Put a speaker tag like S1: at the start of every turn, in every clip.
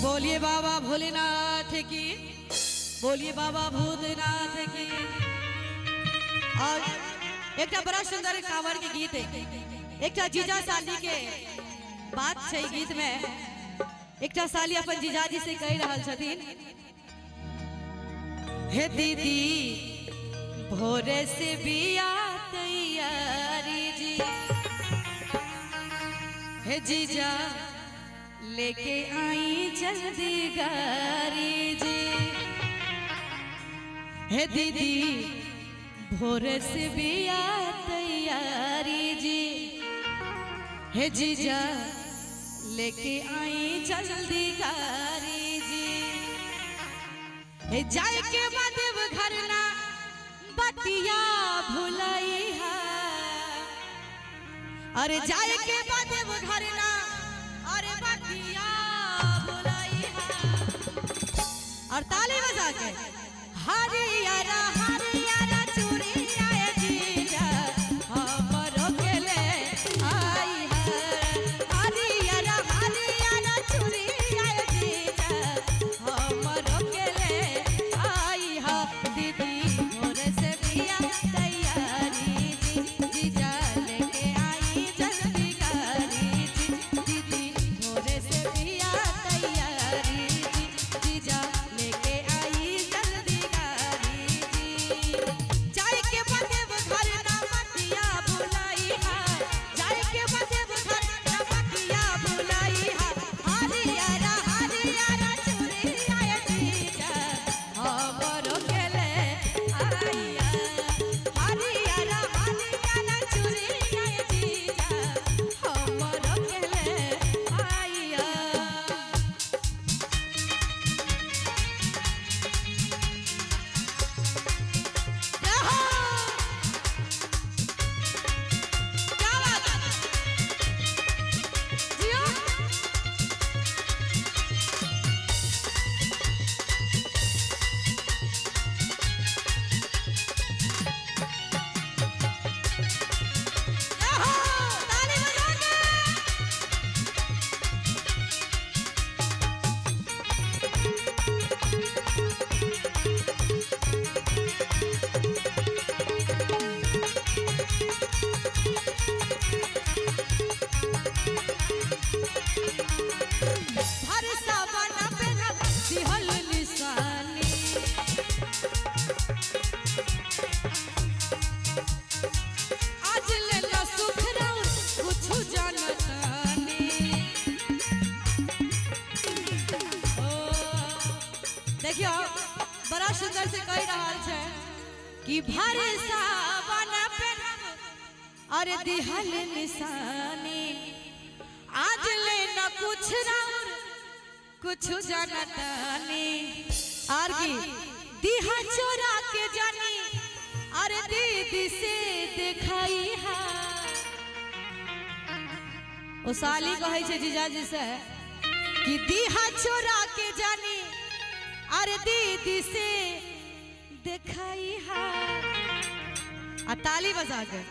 S1: बोलिए बाबा भोलेनाथ की, बोलिए बाबा भूतनाथ की। और एक बड़ा सुंदर कांवर के गीत है, एक जीजा साली के बात है गीत में। एक साली अपन जीजाजी से कह रहा छथिन, हे दीदी भोरे से बिया तैयारी जी, हे जीजा लेके आई जल्दी गारी जी, हे दीदी भोरे से बिया तैयारी जी, हे जीजा लेके आई जल्दी गारी जी, हे जाए के बाद घर ना बतिया भुलाई है, अरे जाए के बाद घर ना अरे बतिया भुलाई है। और ताली बजा के हरियारा हरियारा चूड़ी आए जीजा हमरो के ले आई है, हरियारा हरियारा चूड़ी आए जीजा हमरो के ले आई है। दीदी भोरे से बिया तैयारी जी, जीजा लेके आई जल्दी गारी जी, दीदी भोरे से बिया तैयारी जी, जीजा लेके आई जल्दी गारी जी। जाए के बाद घर ना बतिया भुलाई है, जाए के बाद घर ना बतिया भुलाई है, हरियारा हरियारा चूड़ी आए जीजा हमरो के ले आई है, हरियारा हरियारा चूड़ी आए जीजा हमरो के ले आई है। रहो क्या बात है? जियो रहो ताली बजा के। भरसा बना पेनब दिहल निशानी, आज ले न सुख राउर कुछु जानतानी। ओ देखियो बड़ा सुंदर से कह रहा छै कि भरसा बना पेनब अरे दिहल निशानी, आज ले न कुछ राउर कुछ जानतानी। आर की दिहा चोरा के जानी अरे दीदी से दिखाई है। ओ साली कहै छै जीजाजी से कि दिहा चोरा के जानी अरे दीदी से दिखाई है। आ ताली बजा के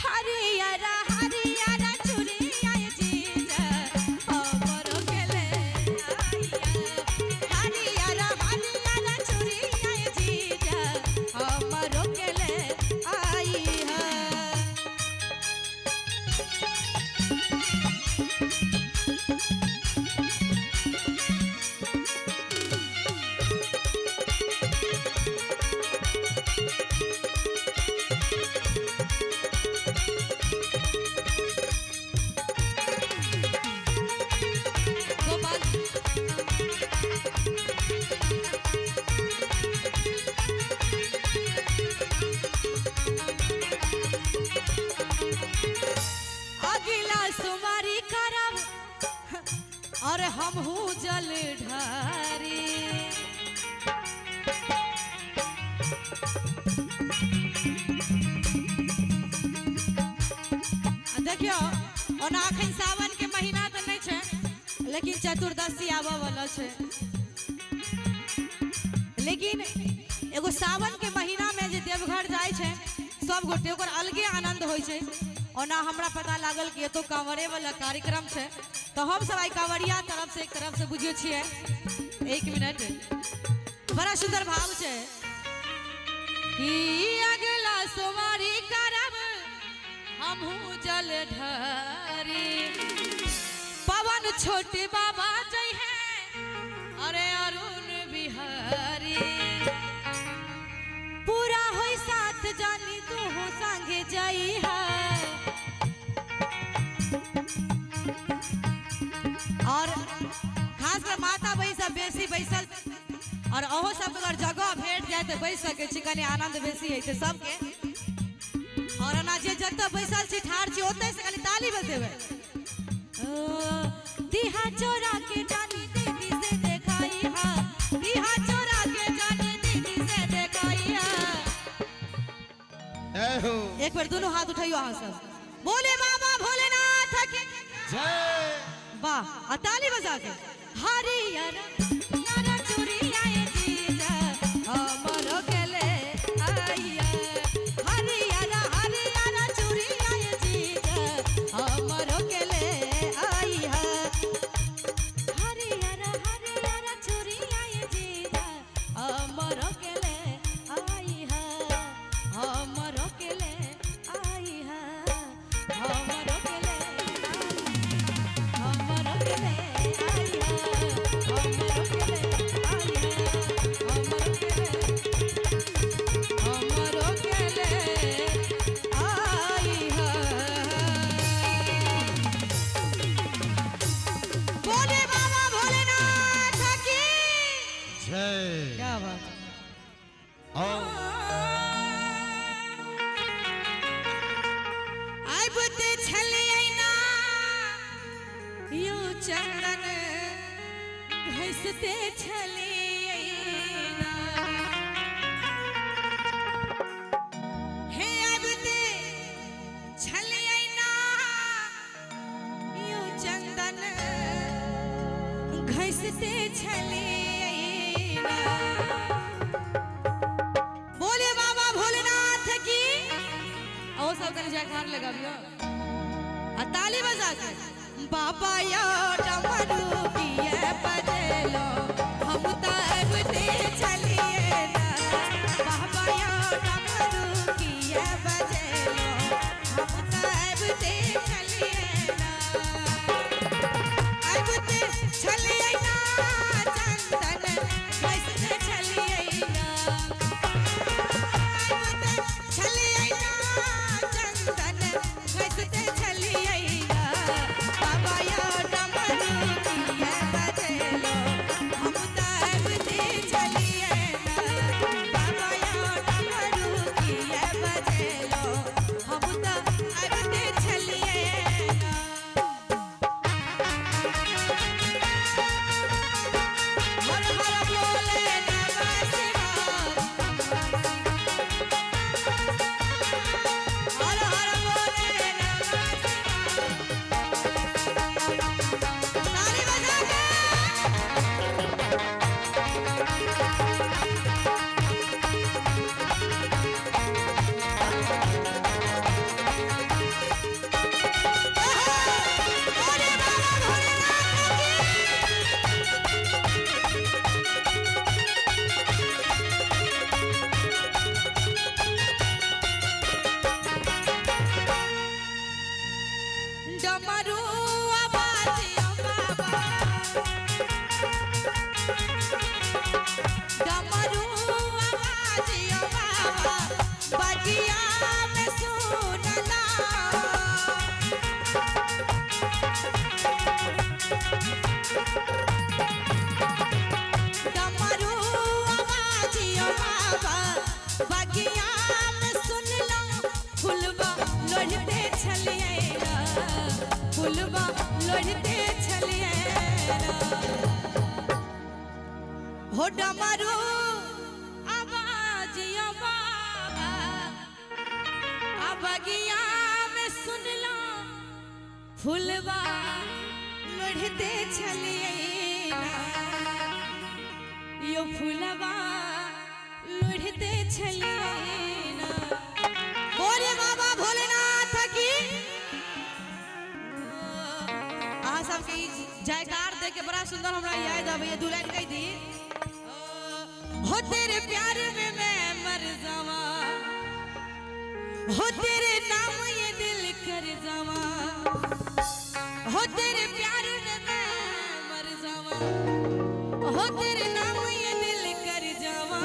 S1: हरियारा हरियारा चूड़ी आए जीजा हमरो के ले आई है, हरियारा हरियारा चूड़ी आए जीजा हमरो के ले आई है। गोपाल अगिला सुमारी करब और हमहू जल ढारी, आ देखियो ओना अखन सावन के महीना तऽ नहीं छै, लेकिन चतुर्दशी आबऽ वाला छै। लेकिन एगो सावन के महीना में जे देवघर जाय छै सब गोटे ओकर अलगे आनंद होइ छै। ओना हमरा पता लागल कि एतो कांवरे वाला कार्यक्रम छै, तो हम सब आई कांवरिया तरफ से एक तरफ से बुझियो छियै। एक मिनट, बड़ा सुंदर भाव छै कि अगला सोमवारी करब हमहू जल ढारी, पवन छोटे बाबा जय है अरे अरुण बिहारी, पूरा होई साथ जानी तू हो संगे जाई है। और खास कर माता बहन सब बेसी बैसल और अहो सब अगर जगह भेट जाए तो बैस सके छी, कनी आनंद बेसी हेतै सबके। और एना जे जतऽ बैसल छी ठाढ़ छी ओतै से खाली ताली बजेबै। दिहा चोरा के जानी दीदी से देखाई हा, दिहा चोरा के जानी दीदी से देखाई हा।
S2: जय हो।
S1: एक बार दोनों हाथ उठाइयो अहाँ सब, बोले बाबा भोलेनाथ की
S2: जय।
S1: वाह, आ ताली बजा के। हरियर नारा चूड़िया जीजा हमरो के ले आइया, हरियर हरियर चूड़िया जीजा हमरो के ले आइया, हरियर हरियर चूड़िया जीजा हमरो के ले आइया, हमरो के ले आइया, हमरो के ले हमरो के ले आइया, हमरो के ले आइया, हमरो के ले आइया। बोले बाबा भोलेनाथ की
S2: जय।
S1: क्या बात।
S2: और
S1: आबते छलियै ना you चंदन घसते छलियै ना, हे आबते छलियै ना you चंदन घसते छलियै ना। बोले बाबा भोलेनाथ की। ओ सब कने जयकार लगाबियो आ ताली बजा के। बाबा यो डमरू किए बजेलो हम त आबते छलियै ना, बाबा यो डमरू किए बजेलो हम त आबते छलियै ना, आबते छलियै ना चंदन घसते छलियै ना, आबते छलियै ना चंदन घसते छलियै ना, बाबा यो डमरू किए बजेलो हम त आबते छलियै ना, बाबा यो डमरू किए बजेलो हम त आबते छलियै ना। हर हर बोले नमः शिवाय, हर हर बोले नमः शिवाय। ताली बजा के। बोले बाबा भोलेनाथ की। डमरू आवाज बाबा, डमरू आवाज बाबा बगिया में सुनला, डमरू आवाज बाबा बगिया में सुनला, फुलबा लोढ़ते छलियै ना, फुलबा लोढ़ते छलियै ना। हो डमरू आवाज बाबा आ बगिया में सुनला, फुलबा लोढ़ते छलियै ना, यो फुलबा लोढ़ते छलियै ना। बोले बाबा भोलेनाथ की। जयकार दे के बड़ा सुंदर हमरा याद आबैया, दू लाइन कहि दी। हो तेरे प्यार में मैं मर जावा, हो तेरे नाम ये दिल कर जावा, हो तेरे प्यार में मैं मर जावा, हो तेरे नाम ये दिल कर जावा।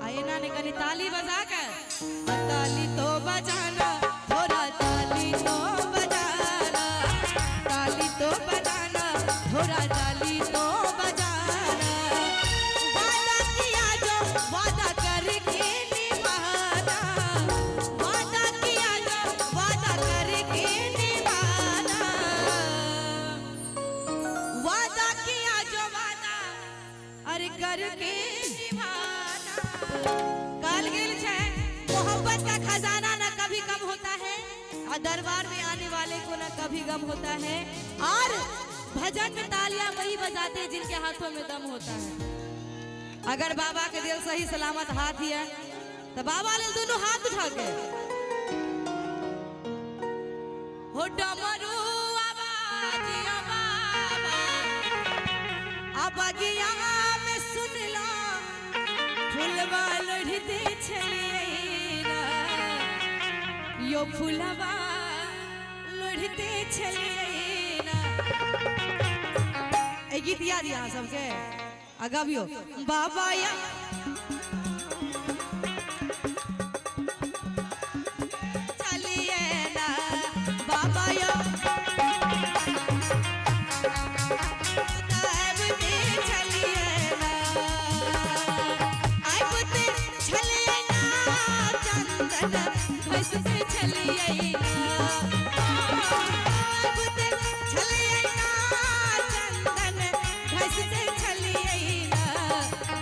S1: आए ना ने कनी ताली बजा कर, ताली तो बजाना, थोड़ा ताली तो बजाना, ताली तो बजाना, थोड़ा ताली तो बजाना। वादा किया जो वादा करके निभाना, वादा किया जो वादा करके निभाना, वादा किया जो वादा अरे करके निभाना। काल गेल छै मोहब्बत का खजाना ना कभी कम होता है, और दरबार में आने वाले को ना कभी गम होता है, और भजन में तालियां वही बजाते हैं जिनके हाथों में दम होता है। अगर बाबा के दिल सही सलामत हाथ ही है तो बाबा ले दोनों हाथ उठा के हो डमरू आवाज बाबा, अब बगिया में सुन लो फुलवा लोढ़ते छलिए ना, यो फुलवा लोढ़ते छलिए ना। ए गीत याद है अहाँ सबके? आ गबियो बाबा या चलिए ना, बाबा यो चलिए ना, आबते चलिए ना, चंदन घसते चलिए ना, आबते चलिए ना, चंदन घसते चलिए ना।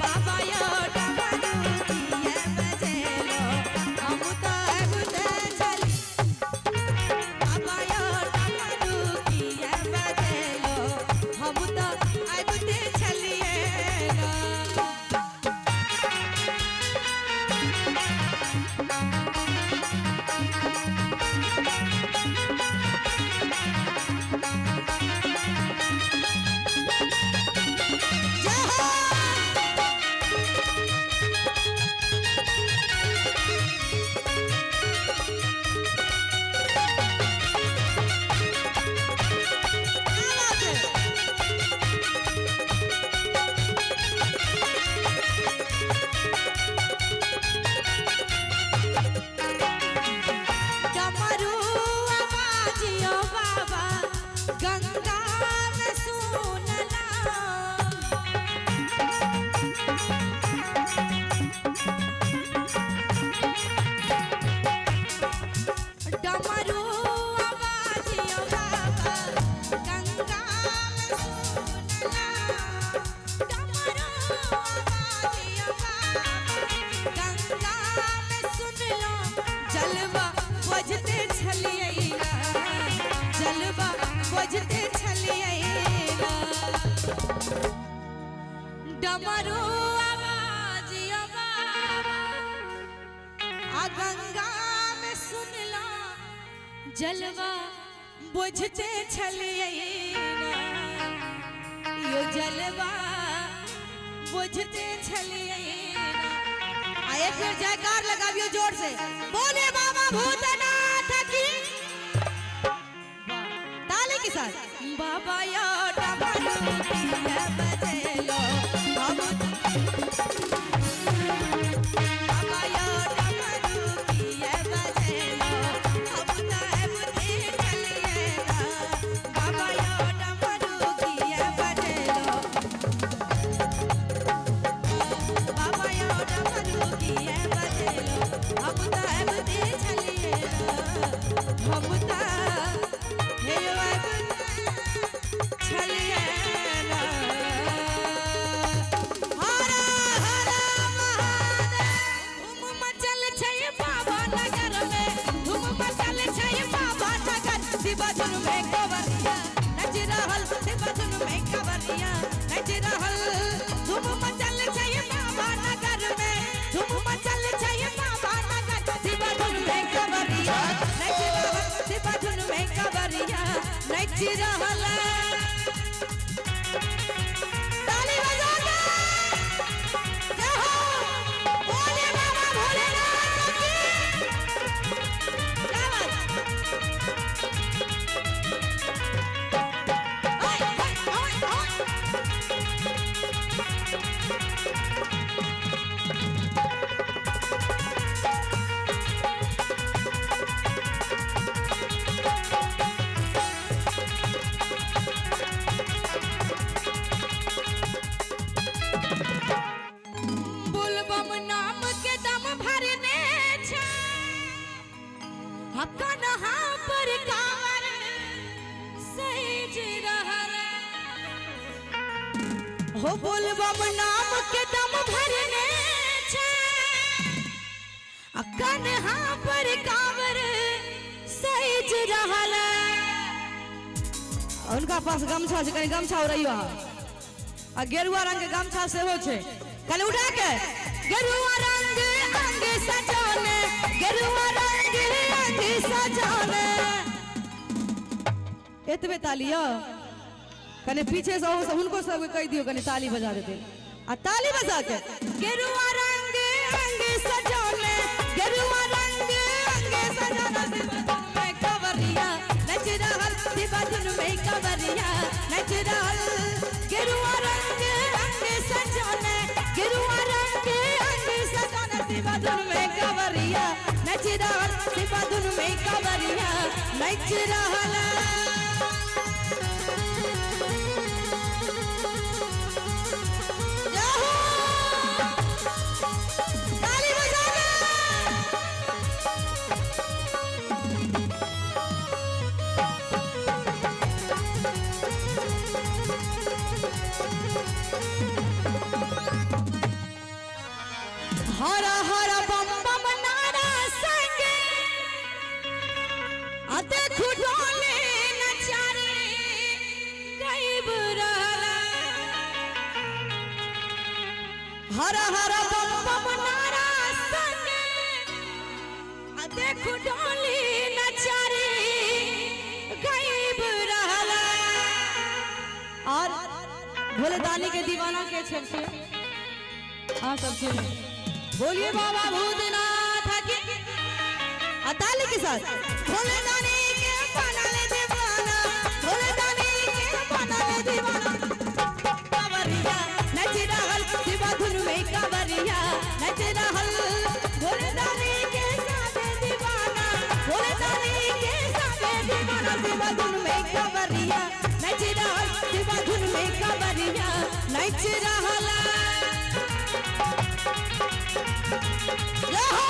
S1: बाबा यो डमरू किए बजेलो, हम तो आबते चली, बाबा यो डमरू किए बजेलो, हम तो आबते चलिए ना। जय हो। क्या बात है? डमरू आवाजियो बाबा गंगा में सुनला, डमरू आवाजियो बाबा गंगा में सुनला, डमरू आवाजियो बाबा गंगा में सुनलो, जलवा बजते छलिए ना, जलवा बजते छलिए ना। डमरू आवाजियो बाबा आ गंगा में सुनला, जलवा बुझते छलिए ना, यो जलवा बुझते छलिए ना। आ एक बेर जयकार लगाबियो जोर से, बोले बाबा भूतनाथ की ताली के साथ। बाबा यो डमरू किए बजेलो, हम बाबा यो डमरू किए बजेलो, हम तो आबते चलिए ना, बाबा यो डमरू किए बजेलो, बाबा यो डमरू किए बजेलो, हम तो आबते चलिए ना, हम तो हे आबते चलिए ना। रहल। ताली बजा के जय हो, बोले बाबा भोलेनाथ की। क्या बात। ओए ओए ओए ओए। बोलबम नाम के दम भरने छे, कन्हा पर कांवर सज रहल। हो बोलबम नाम के दम भरने छे, कन्हा पर कांवर सज रहल। उनका पास गमछा छै, कनि गमछा उड़ैयो अहाँ। आ गेरुआ रंग के गमछा सेहो छै, कनि उठा के। गेरुआ रंग अंग सजौने, गेरुआ रंग अंग सजौने। एतबे ताली यौ, कनि पीछे से ओहो हुनको सबके कहि दियौ कनि ताली बजा देथिन। आ ताली बजा के गेरुआ रंग अंग सजौने, गेरुआ रंग अंग सजौने। शिवधुन में कंवरिया नच रहल, शिवधुन में कंवरिया नच रहल। गेरुआ रंग अंग सजौने, गेरुआ रंग अंग सजौने। शिवधुन में कंवरिया नच रहल, शिवधुन में कंवरिया नच रहल। जय हो, ताली बजा के। हर हर बम बम नारा संगे आ देखू डोले नचारी गायब रहल। हर हर बम बम नारा संगे आ देखू डोले नचारी गायब रहल। और भोलेदानी के दीवाना के छे अहाँ सब छे, बोलिए बाबा भूतनाथ की। आ ताली के साथ। भोलेदानी के बनल दीवाना, भोलेदानी के बनल दीवाना। कंवरिया नच रहल, शिवधुन में कंवरिया नच रहल। भोलेदानी के साथे दीवाना, भोलेदानी के साथे दीवाना। शिवधुन में कंवरिया नच रहल, शिवधुन में कंवरिया नच रहल। जय हो,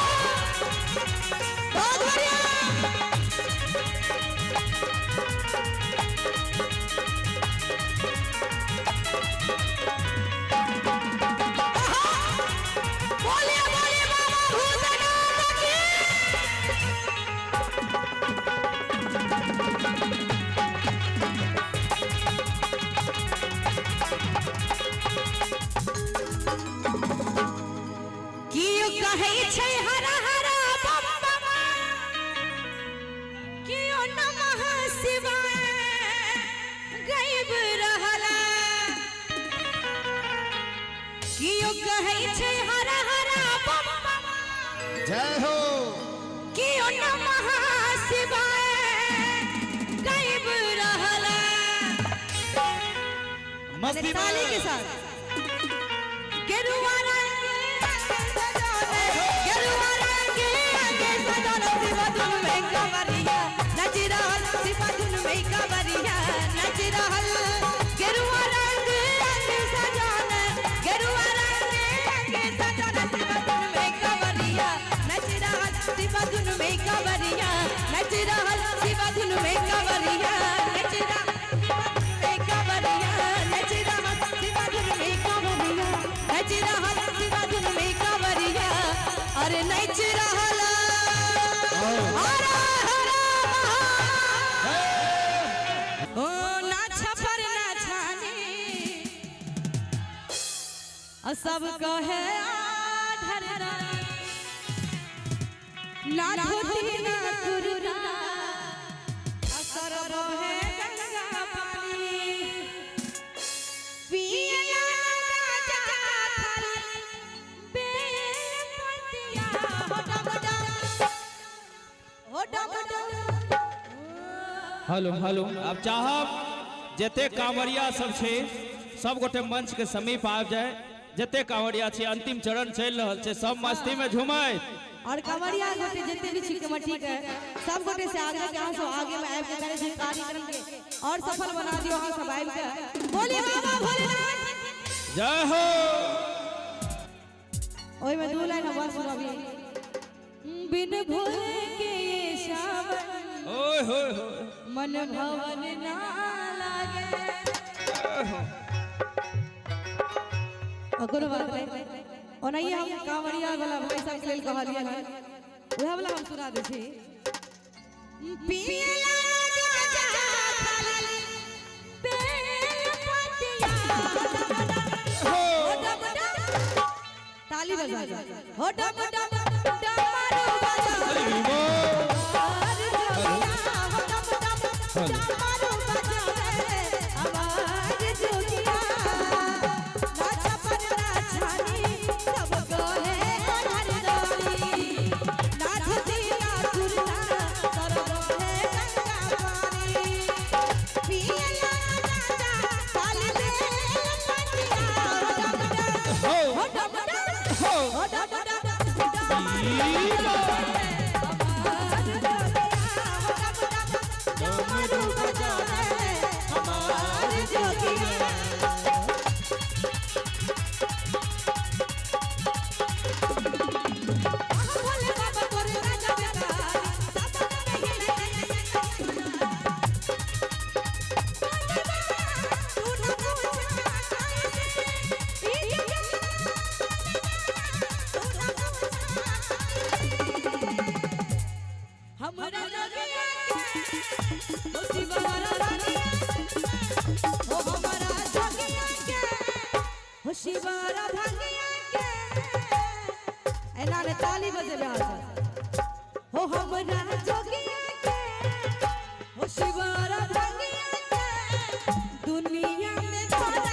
S1: बहुत बढ़िया। बोलिए बोलिए बाबा भूतनाथ की। कियो कहै छै हर हर बम बम, कियो नमः शिवाय गायब रहल। कियो कहै छै हर हर बम बम,
S2: जय हो,
S1: कियो नमः शिवाय गायब रहल।
S2: मस्ती
S1: ताली के साथ। गेरुआ रंग सजौने, गेरुआ रंग अंग सजौने। शिवधुन में कंवरिया नच रहल, शिवधुन में कंवरिया नच रहल। गेरुआ रंग अंग सजौने, गेरुआ रंग अंग सजौने। शिवधुन में कंवरिया नच रहल, शिवधुन में कंवरिया नच रहल। शिवधुन में कंवरिया नच रहल, शिवधुन में कंवरिया नच रहल। शिवधुन में कंवरिया नच रहल, शिवधुन में कंवरिया अरे नच रहल। हर हर महादेव। ओ ना छपर ना छानी, आ सब कहे आधर ना धोती ना कुरुरा, असर बहे गंगा
S3: हेलो हेलो अब चाहब जते कांवरिया सब छे सब गोटे मंच के समीप आबि जाए। जते कांवरिया छे अंतिम चरण चल रहल छे, सब मस्ती में झूमैत।
S1: और कांवरिया गोटे जते भी छी कमेटी के सब गोटे से आग्रह के अहाँ सब आगे में आबि के करे छी कार्यक्रम के और सफल बना दियो अहाँ सब आबि के। बोलिए बाबा भोलेनाथ
S3: जय हो।
S1: ओय में दू लाइन आवाज सुनाबी। बिन भोले के ये सावन
S3: ओए होए होए
S1: मन भवन ना लागे। कोनो बात नहीं, ओनाही हम कांवरिया वाला भाई साहब के लेल कहलियै हन, वएह वाला हम सुना दै छी। पियला गाजा खाली बेल पतिया हो डम डम ताली बजा हो डम डम डमरू बजा डमरू बजा आवाज जोगिया नाचा पर नाचानी सब कहे हरदारी नाथ दिया कुरता तर बहे गंगा पानी पियला गाजा खाली बेल पतिया हो डम डम हो डम डम हो डम डम डमरू बजावे हमार जोगिया। भोले बाबा तोर राजा बेकारी सब तू न हमरा जोगिया के ओ शिवरा रानिया ओ हमरा जोगिया के ओ शिवरा भांगिया के एना ने ताली बजेबे अहाँ सब। हो हमरा जोगिया के ओ शिवरा भांगिया के दुनिया में छोड़ा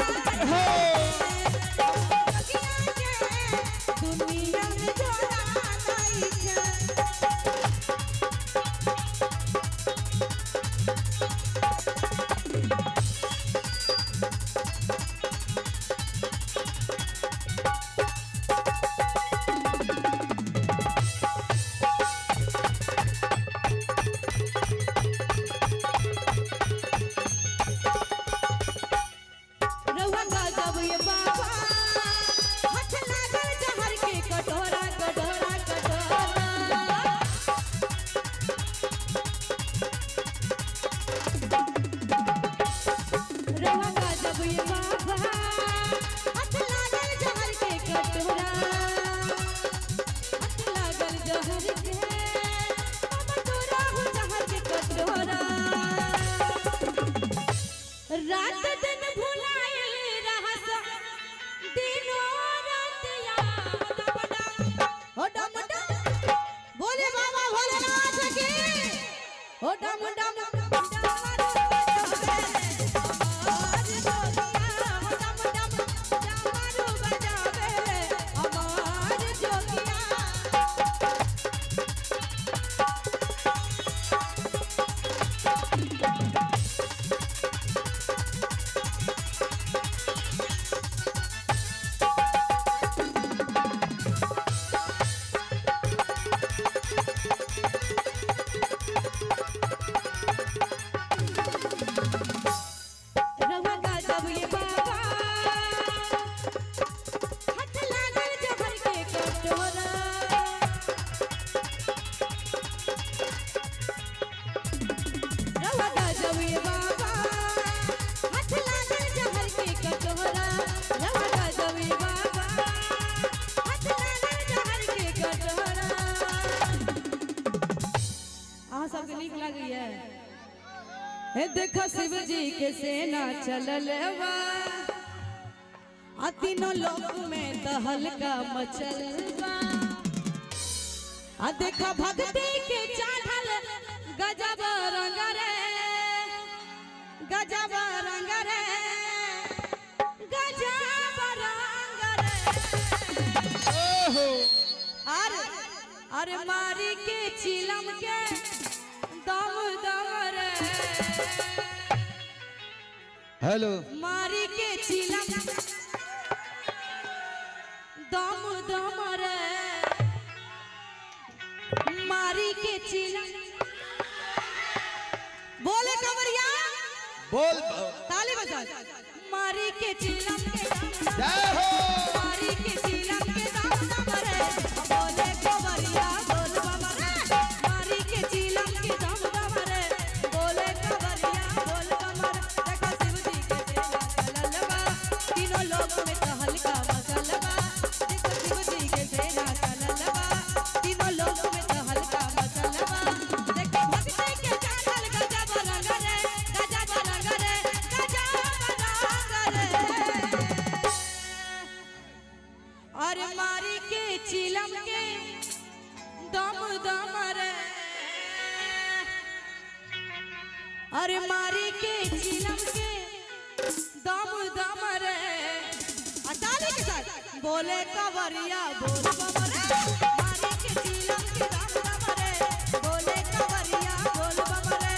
S1: हो जोगिया के दुनिया में छोड़ा नहीं छे। रउआ गजब ये बाबा हाथ लागल जहर के कटोरा कटोरा कटोरा रउआ गजब ये बाबा हाथ लागल जहर के कटोरा हाथ लागल जहर के बाबा तोरा हो जहर के कटोरा। रात दिन भुलाइल रहस दिनो रात याद हो डम डम बोले बाबा भोलेनाथ की हो डम डम डमरू बजावे हमार जोगिया हो डम डम डमरू बजावे हमार जोगिया। रउआ गजब ये बाबा हाथ लागल जहर के कटोरा रउआ गजब ये बाबा हाथ लागल जहर के कटोरा रउआ गजब ये बाबा हाथ लागल जहर के कटोरा। अहाँ सबके नीक लागैया? हे देखो शिव जी के सेना चलल बा आ तीनों लोक में तहलका मचल बा आ देखा भक्ति के चढ़ल गजब रंग रे गजब रंग रे गजब रंग रे। अरे अरे मारी के चिलम के दम दम रे।
S2: हेलो
S1: मारी के चिलम दम दम रे मारी के चिलम बोले कंवरिया
S2: बोल
S1: ताली बजा मारी के चिलम के दम दम
S2: जय हो
S1: मारी के चिलम के दम दम रे बोले कंवरिया बोल बम रे मारी के चिलम के दम दम रे बोले कंवरिया बोल बम रे। देखो शिव जी के सेना चलल बा तीनों लोक में तहलका मचल बा। देखो शिव जी के सेना चलल बा तीनों लोक में तहलका मचल बा। देखो भक्ति के चढ़ल गजब रंग रे गजब रंग रे गजब रंग रे। अरे मारी के चिलम के दम दम रे अरे मारी के चिलम के दम दम रे आ ताली के साथ बोले कंवरिया बोल बम रे मारी के चिलम के दम दम रे बोले कंवरिया बोल बम रे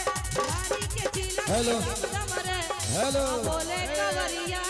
S1: मारी के चिलम के
S2: हेलो।
S1: दम दम रे
S2: हेलो।
S1: बोले कंवरिया